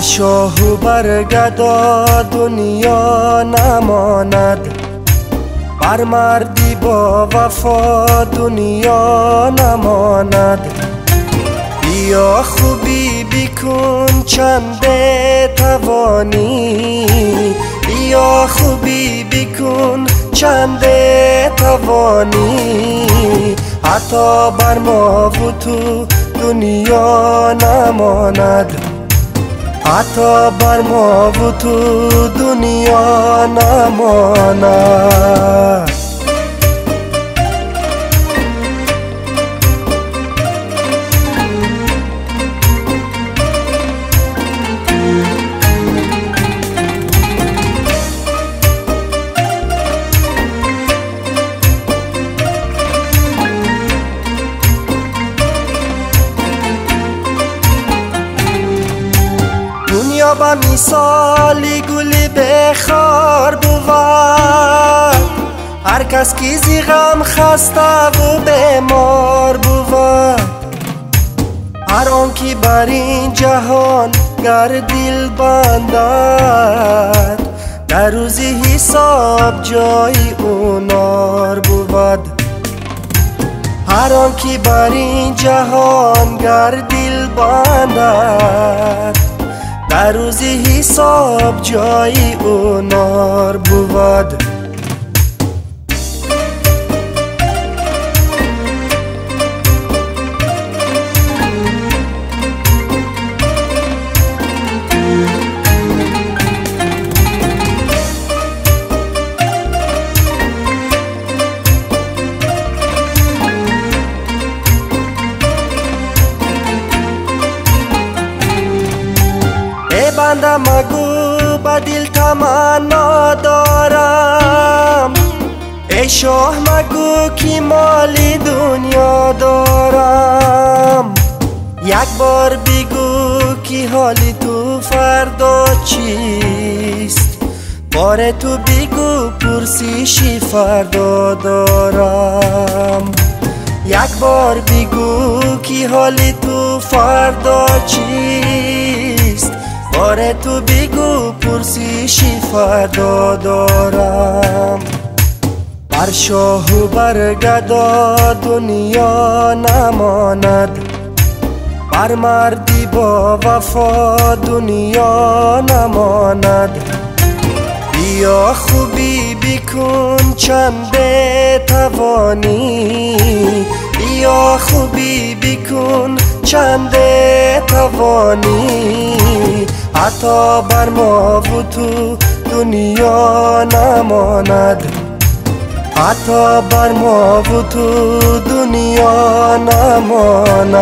شاه و بر گدا دنیا نماند، بر مردی با وفا دنیا نماند. بیا خوبی بکن چنده توانی، بیا خوبی بکن چنده توانی، حتی بر ما و تو دنیا نماند، حتی بر ما و تو دنیا نماند. دنیا با مثال گل بخار بود، هر کس که زی غم خسته و بیمار بود. هر آن که بر این جهان گر دل بندد، در روز حساب جای او نار بود. هر آن که بر این جهان گر دل بندد، در روز حساب جای او نار بود. بنده مگو به دل تمنا دارم، ای شاه مگو که مال دنیا دارم. یک بار بگو که حال تو فردا چیست، بار تو بگو پرسشی فردا دارم. یک بار بگو که حال تو فردا چیست، باره تو بگو پرسشی فردا دارم. بر شاه و بر گدا دنیا نماند، بر مردی با وفا دنیا نماند. بیا خوبی بکن چنده توانی، بیا خوبی بکن چنده توانی، حتی بر ما و تو دنیا نماند، حتی بر ما و تو دنیا نماند.